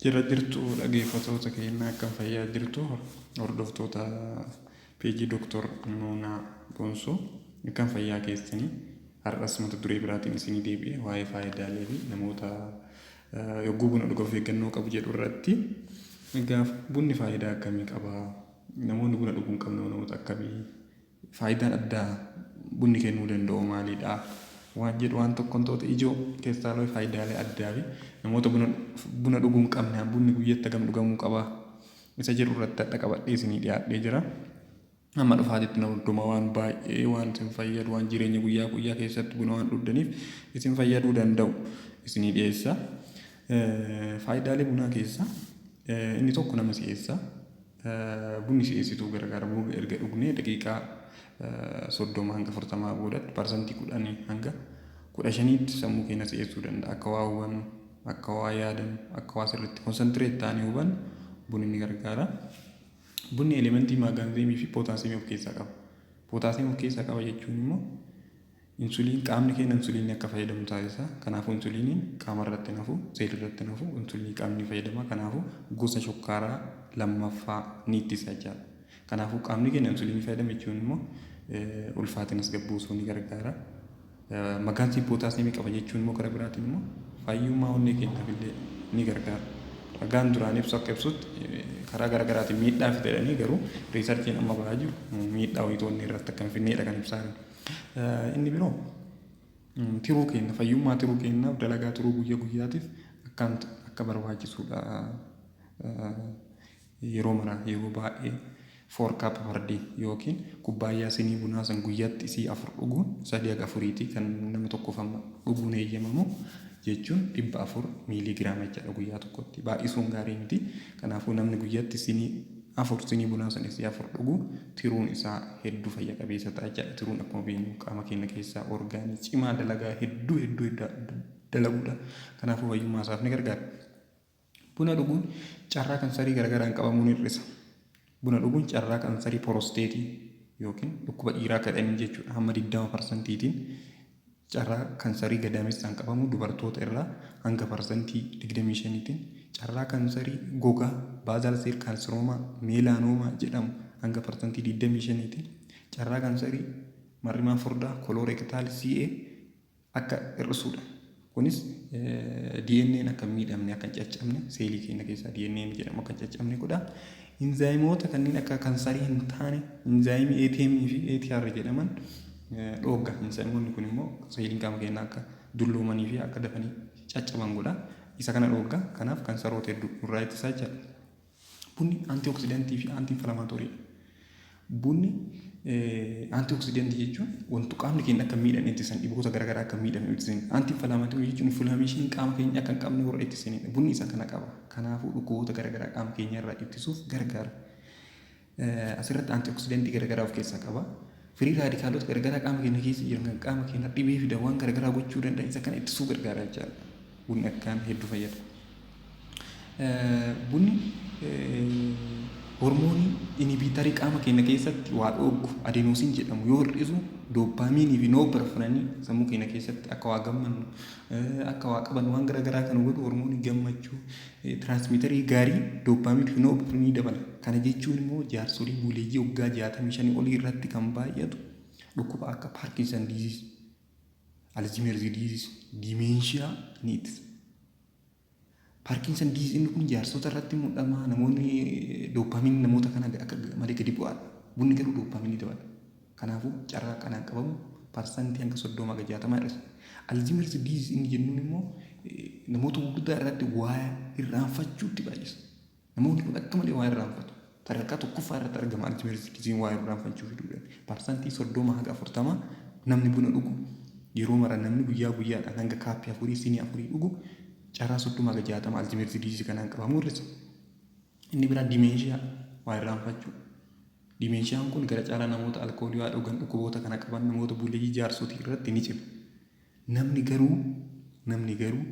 Jira jirtu, dhageeffatoota keenya, akkam fayyaa jirtu? Hordoftoota peejii Dooktor Nuunaa Boonsoo, akkam fayyaa keessanii? Har'as mata duree biraatiin isinii deebi'e, waa'ee faayidaalee fi namoota yogguu buna dhugan of eeggannoo qabu jedhu irratti. Egaa bunni faayidaa akkamii qaba? Namoonni buna dhuguu hin qabne namoota akkamii? Faayidaan addaa bunni kennuu danda'u maalidha? Waan jedhu, waan tokkontoota ijoo keessaa looy faayidaalee addaa fi namoota buna dhuguu hin qabne, bunni guyyatti hagam dhugamuu qaba? Isa jedhu irratti hadha qabadhee isinii dhiyaadhee jira. Amma dhufaatitti na hordoma, waan baay'ee waan isin fayyadu, waan jireenya guyyaa guyyaa keessatti buna waan dhugdaniif isin fayyaduu danda'u isinii dhiyeessa. Faayidaalee bunaa keessaa inni tokko nama si'eessa. Bunni si'eessituu gargaara. Buna erga dhugnee daqiiqaa 30 hanga 40 boodatti 10% hanga 15tti sammuu keenya si'eessuu danda'a. Akka waa hubannu, akka waa yaadannu, akka waa sirriitti concentrate taanee hubannu bunni ni gargaara. Bunni elementii maagneeziyemii fi pootaasiyeemii of keessaa qaba. Pootaasiyeemii of keessaa qaba jechuun immoo insuliin, qaamni keenya insuliinii akka fayyadamu taasisa. Kanaafuu insuliiniin qaama irratti hin hafu, seelii irratti hin hafu, insuliinii qaamni fayyadama. Kanaafuu gosa shukkaaraa lammaffaa ni ittisa jechaadha. Kanaafuu qaamni keenya insuliinii fayyadama jechuun immoo ulfaatinas gad buusuu ni gargaara. Magaansii pootaasiyeemii qaba jechuun immoo gara biraatiin immoo fayyummaa onnee keenyaaf illee ni gargaara. Ragaan duraan ibsu akka ibsutti karaa gara garaatiin miidhaa fida jedhanii, garuu researchiin amma bahaa jiru miidhaa wayituu onnee irratti akka hin fidneedha kan ibsaa jiran. Inni biroo tiruu keenya, fayyummaa tiruu keenyaaf, dalagaa tiruu guyyaa guyyaatiif akkaan akka barbaachisuudha. Yeroo mara, yeroo baay'ee 4 cup per day yookiin kubbaayyaa sinii bunaa san guyyaatti isii afur dhuguun, sadii haga afuriiti kan nama tokkoof amma dhuguun eeyyamamu, jechuun 400 miilii giraama jechaadha guyyaa tokkotti. Baay'isuun gaarii miti. Kanaafuu namni guyyaatti sinii afur, sinii bunaa san isii afur dhugu, tiruun isaa hedduu fayya qabeessa ta'a jechaadha. Tiruun akkuma beeknu qaama keenya keessaa orgaanii cimaa dalagaa hedduu hedduu dalaguudha. Kanaafuu fayyummaa isaaf ni gargaara. Buna dhuguun carraa kansarii garagaraan qabamuu ni hir'isa. Buna dhuguun carraa kansarii porosteetii yookiin dhukkuba dhiiraa kadhanii jechuudha hamma 20 parsantiitiin, carraa kansarii gadaamessaan qabamuu dubartoota irraa hanga 25%tiin, carraa kansarii gogaa basal cell carcinoma, melanoma jedhamu hanga 25%tiin, carraa kansarii marrimaan furdaa colorectal CA akka hir'isuudha. Kunis DNAn akka hin miidhamne, akka hin caccabne, seelii keenya keessaa DNA jedhamu akka hin caccabne godha. Inzaayimoota kanneen akka kansarii hin taane, inzaayimii ATM fi ATR jedhaman dhoogga. Inzaayimoonni kun immoo seeliin qaama keenyaa akka dulloomanii fi akka dafanii caccaban godha. Isa kana dhoogga. Kanaaf kansaroota hedduu nurraa ittisaa jechaadha. Bunni antioxidantii fi anti-inflammatory. Bunni antioxidantii jechuun wantu qaamni keenya akka miidhan ittisan, dhiboota garaagaraa akka miidhan ittisan. Anti-inflammatory jechuun inflammation qaama keenya akka hin qabne warra ittisanidha. Bunni isa kana qaba. Kanaafuu dhukkuboota garaagaraa qaama keenya irraa ittisuuf gargaara. Asirratti antioxidantii garaagaraa of keessaa qaba. Free radicalota garaagaraa qaama keenya keessa jiran kan qaama keenya dhibee fidan, waan garaagaraa gochuu danda'an, isa kana ittisuu gargaara jechaadha. Bunni akkaan hedduu fayyada. Bunni hormoonii inhibitorii qaama keenya keessatti waa dhooggu adenosine jedhamu yoo hir'isu, dopamineii fi norepinephrine, sammuu keenya keessatti akka waa gammannu, akka waa qabannu, waan garaagaraa kan godhu hormoonii gammachuu, transmitterii gaarii dopamine fi norepinephrine dabala. Kana jechuun immoo jaarsolii buleeyyii waggaa 65 olii irratti kan baay'atu dhukkuba akka Parkinson disease, Alzheimer's disease, dementia ni ittisa. Parkinson disease inni kun jaarsota irratti mul'ama. Namoonni dopamine namoota kana akka malee gadi bu'aadha. Bunni garuu dopamineii dabala. Kanaafuu carraa kanaan qabamu hanga 30 haga 60 hir'isa. Alzheimer's disease inni jennuun immoo namoota gurguddaa irratti waa irraanfachuutti baay'isa. Namoonni kun akka malee waa irraanfatu. Sadarkaa tokkoffaa irratti argama Alzheimer's disease waa irraanfachuu fiduudhaan. 30% haga 40 namni buna dhugu yeroo mara, namni guyyaa guyyaadhaan hanga cupii afurii, sinii afurii dhugu, carraa 30 haga 60 Alzheimer's disease kanaan qabamuu hir'isa. Inni biraa dementia, waa irraanfachuu. Dementiaan kun gara caalaa namoota alkoolii waa dhugan, dhukkuboota kana qaban, namoota buleeyyii jaarsotii irratti ni cima. Namni garuu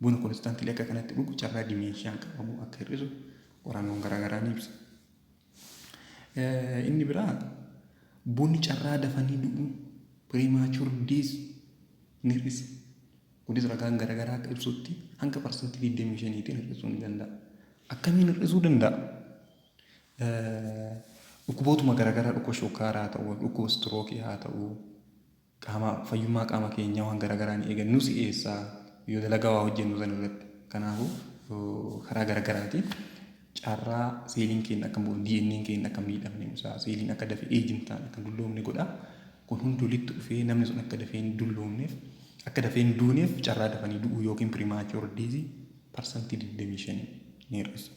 Buna constantly akka kanatti dhugu carraa dementiaan qabamu akka hir'isu qorannoon garaagaraa ni ibsa. Inni biraa, bunni carraa dafanii du'uu, premature death, ni hir'isa. Kunis ragaan garaagaraa akka ibsutti hanga 25%tiin hir'isuu ni danda'a. Akkamiin hir'isuu danda'a? Dhukkubootuma garaagaraa, dhukkuba shukkaaraa haa ta'u, dhukkuba strokeii haa ta'u, qaama fayyummaa qaama keenyaa waan garaagaraa ni eegan, nu si'eessaa yoo dalagaa waa hojjennu sana irratti. Kanaafuu karaa garaagaraatiin carraa seeliin keenya akka DNA'n keenya akka miidhamne ibsa. Seeliin akka dafee age hin taane, akka dulloomne godha. Kun hundi walitti dhufee namni sun akka dafee hin dulloomneef, akka dafee hin duuneef, carraa dafanii du'uu yookiin premature death 25% ni hir'isa.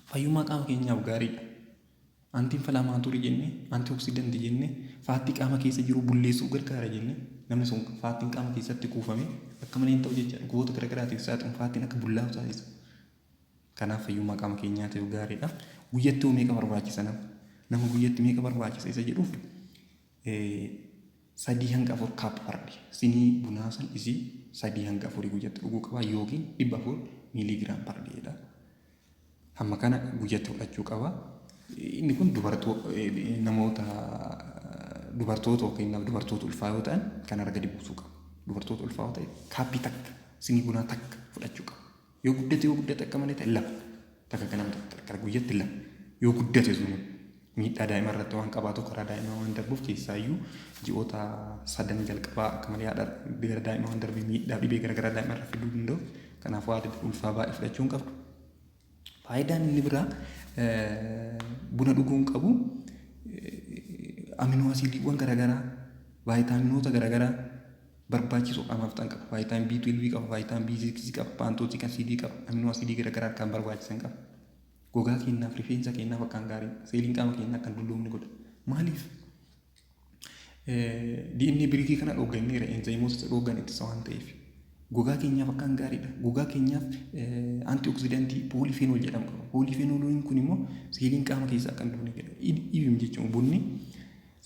Fayyummaa qaama keenyaaf gaariidha. Anti-inflammatory jennee, antioxidantii jennee, fatii qaama keessa jiru bulleessuuf gargaara jennee, namni sun fatiin qaama keessatti kuufame akka malee hin ta'u jecha dhukkuboota garaagaraatiif saaxilu, fatiin akka bullaa'u taasisa. Kanaaf fayyummaa qaama keenyaatiif gaariidha. Guyyatti hoo meeqa barbaachisa nama? Nama guyyatti meeqa barbaachisa isa jedhuuf, 3 hanga 4 cup per day. Sinii bunaa san isii 3 hanga 4 guyyatti dhuguu qaba yookiin 400 milligram per daydha. Hamma kana guyyatti fudhachuu qaba. Inni kun dubartoo namoota dubartoota yookiin dubartoota ulfaa yoo ta'an kan arga buusuu qaba. Dubartoota ulfaa yoo ta'e cupii takka, sinii bunaa takka fudhachuu qaba. Yoo guddate, yoo guddate akka malee ta'e lama, takka ganama, takka guyyatti lama yoo guddate. Sun miidhaa daa'ima irratti waan qabaatu, karaa daa'imaa waan darbuuf, keessaayyuu ji'oota sadan jalqabaa akka malee haadha gara daa'ima waan darbee miidhaa dhibee garaagaraa daa'ima irra fiduu danda'u. Kanaafuu haadha ulfaa baay'ee fudhachuu hin qabdu. Faayidaan inni biraa buna dhuguun qabu, amino acidiiwwan garaagaraa, vaayitaaminoota garaagaraa barbaachisoo qaamaaf ta'an qaba. Vitamin B12 qaba, vitamin B6 qaba, pantothenic acidii qaba, amino acidii garaagaraa kan barbaachisan qaba. Gogaa keenyaaf, rifeensa keenyaaf akkaan gaarii, seeliin qaama keenyaa akka hin dulloomne godha. Maaliif? DNA breakii kana dhoogganneera, enzymoota dhooggan ittisa waan ta'eef. Gogaa keenyaaf akkaan gaariidha. Gogaa keenyaaf antioxidantii polyphenol jedhamu qaba. Polyphenoliin kun immoo seeliin qaama keessaa akka hin duune godha. Ibim jechuun bunni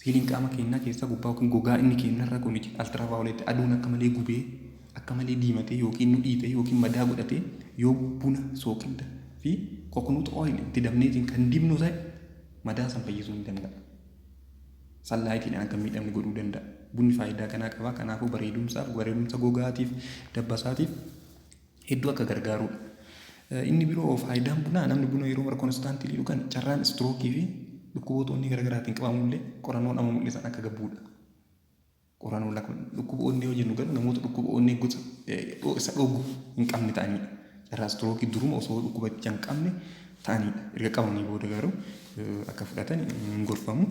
seeliin qaama keenyaa keessaa gubbaa yookiin gogaa inni keenyarra kun ultravioletii aduun akka malee gubee, akka malee diimatee yookiin nu dhiite yookiin madaa godhatee, yoo buna soogidda fi coconut oil itti dabneetiin kan dibnu ta'e madaa san fayyisuu ni danda'a. Sunlightiidhaan akka miidhamne godhuu danda'a. Bunni faayidaa kanaa qaba. Kanaafuu bareedumsaaf, bareedumsa gogaatiif, dabbasaatiif hedduu akka gargaarudha. Inni biroo faayidaan bunaa, namni buna yeroo mara constantly dhugan carraan strokeii fi dhukkuboota onnee garaagaraatiin qabamullee qorannoon amma mul'isan akka gabbuudha. Qorannoon dhukkuba onnee yoo jennu garuu namoota dhukkuba onnee gosa isa dhoogu hin qabne ta'anidha. Carraa strokeii duruma osoo dhukkuba hin qabne ta'anidha. Erga qabanii booda garuu akka fudhatan hin gorfamu.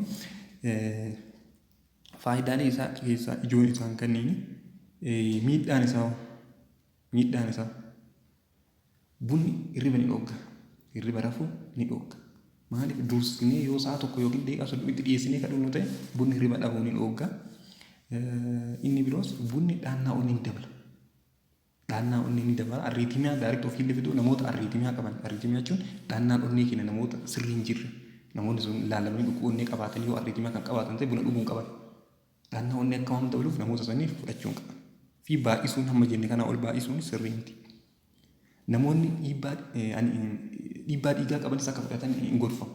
Faayidaalee isaa keessaa ijoon isaan kanniini. Miidhaan isaa, bunni hirriba ni dhoogga. Hirriba rafuu ni dhoogga. Maaliif? Dursinee yoo sa'a 1 yookiin daqiiqaa 30tti dhiyeessinee kan dhugnu ta'e bunni hirriba dhabuu ni dhoogga. Inni biroos bunni dhaannaa onnee ni dabala. Dhaannaa onnee ni dabala. Arrhythmia direct ofiillee fiduu, namoota arrhythmia qaban. Arrhythmia jechuun dhaannaan onnee keenya namoota sirrii hin jirre. Namoonni sun ilaalamanii dhukkuba onnee qabaatan yoo arrhythmia kan qabaatan ta'e buna dhuguu hin qaban. Dhaannaa onnee akka waan dabaluuf namoota saniif fudhachuu hin qaban. Fi baay'isuun, hamma jenne kanaa ol baay'isuun sirrii miti. Namoonni dhiibbaa dhiigaa qabanis akka fudhatan hin gorfamu.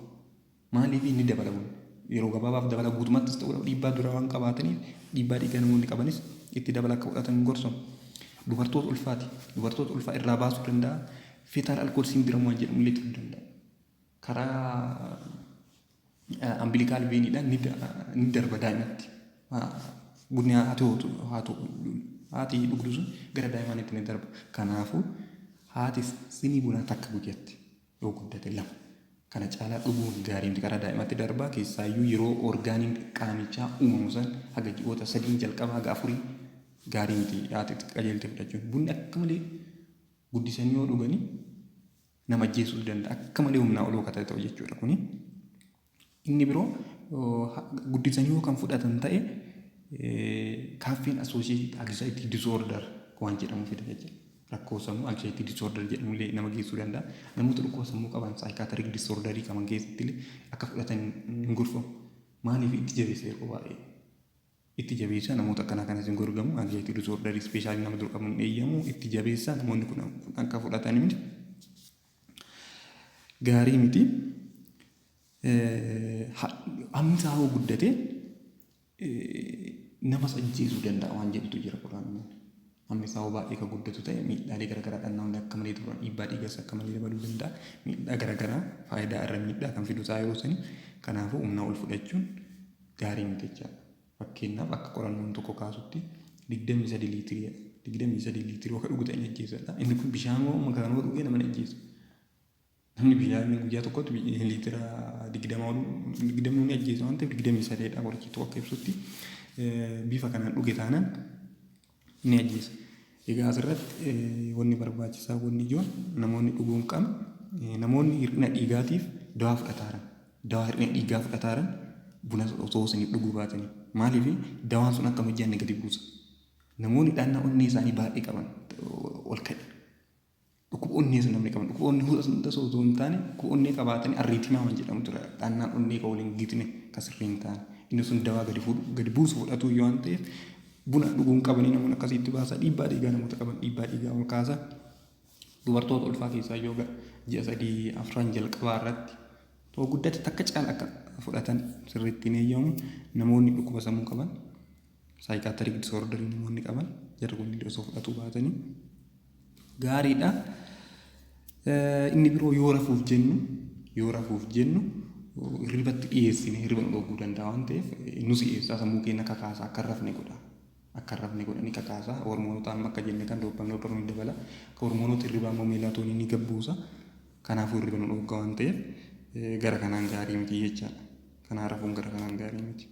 Maaliif? Inni dabala kun yeroo gabaabaaf dabala, guutummaattis ta'uu dhiibbaa duraa waan qabaataniif dhiibbaa dhiigaa namoonni qabanis itti dabala akka fudhatan hin gorsamu. Dubartoota ulfaati. Dubartoota ulfaa irraa baasuu danda'a. Fetal alcohol syndrome waan jedhamu illee fiduu danda'a. Karaa umbilical veiniidhaan ni darba daa'imatti. Bunni haati dhugdu sun gara daa'imaanitti ni darba. Kanaafuu haati sinii bunaa takka guyyaatti, yoo guddate lama. Kana caalaa dhuguun gaarii miti, karaa daa'imatti darbaa. Keessaayyuu yeroo organiin qaamichaa uumamu san haga ji'oota 3 jalqaba haga 4 gaarii miti haati qajeelte fudhachuun. Bunni akka malee guddisanii yoo dhuganii nama ajjeesuu danda'a. Akka malee humnaa oloo akka ta'e jechuudha kuni. Inni biroo, guddisanii yoo kan fudhatan ta'e caffeine associated anxiety disorder waan jedhamu fida jechuudha. Rakkoo sammuu anxiety disorder jedhamu illee nama geessuu danda'a. Namoota dhukkuba sammuu qaban, psychiatric disorderii qaban keessatti illee akka fudhatan hin gorfamu. Maaliif? Itti jabeessa yeroo baay'ee. Itti jabeessaa, namoota akkanaa kanas hin gorgamu. Anxiety disorder especially nama dur qabu hin eeyyamu. Itti jabeessaa, namoonni kun akka fudhatan miti. Gaarii miti. Hammi isaa hoo guddate namas ajjeesuu danda'a waan jedhutu jira qorannoon. Hammi isaa hoo baay'ee kan guddatu ta'e miidhaalee garaagaraa dhannaa'uun akka malee turan, dhiibbaa dhiigas akka malee dabaluu danda'a. Miidhaa garaagaraa, faayidaa irra miidhaa kan fidu ta'a yeroo sanii. Kanaafuu humnaa ol fudhachuun gaarii miti jechaadha. Fakkeenyaaf, akka qorannoon tokko kaasutti 23 liitirii, 23 liitirii akka dhugu ta'e ni ajjeesadha. Inni kun bishaan kanuma dhugee nama ni ajjeesa. Namni bishaan guyyaa tokkotti liitira 20 ol, 20 ni ajjeesa waan ta'eef, 23dha qorichi tokko akka ibsutti, bifa kanaan dhuge taanaan ni ajjeesa. Egaa asirratti wanni barbaachisaa, wanni ijoon namoonni dhuguu hin qabne, namoonni hir'ina dhiigaatiif dawaa fudhataaran, dawaa hir'ina dhiigaa fudhataaran, buna osoo isiniif dhuguu baatanii. Maaliif? Dawaan sun akka hojjanne gadi buusa. Namoonni dhannaa onnee isaanii baay'ee qaban ol ka'e. Dhukkuba onnee sun namni qaban, dhukkuba onnee hunda osoo hin taane, dhukkuba onnee qabaatanii arrhythmia waan jedhamu ture, dhannaan onnee kan waliin gitne, kan sirrii hin taane. Inni sun dawaa gadi buusu fudhatu yoo waan ta'eef buna dhuguun qabanii namoonni akkasitti baasa. Dhiibbaa dhiigaa namoota qaban dhiibbaa dhiigaa ol kaasa. Dubartoota ulfaa keessaa yoo ji'a 3 4 jalqabaa irratti too guddate takka caala akka fudhatan sirriitti hin eeyyamu. Namoonni dhukkuba sammuu qaban, psychiatric disorderii namoonni qaban, jarri kun illee osoo fudhatuu baatanii gaariidha. Inni biroo yoo rafuuf jennu hirribatti dhiyeessine hirriba nu dhowwuu danda'a waan ta'eef, nu si'eessaa, sammuu keenya kakaasaa, akka hin rafne godha. Akka hin rafne godha, ni kakaasa. Hormoonota amma akka jenne kan dopamine dabala. Hormoonota hirribaa immoo melatonin ni gabbuusa. Kanaafuu hirriba nu dhowwa waan ta'eef gara kanaan gaarii miti jechaadha. Kanaan rafuun gara kanaan gaarii miti.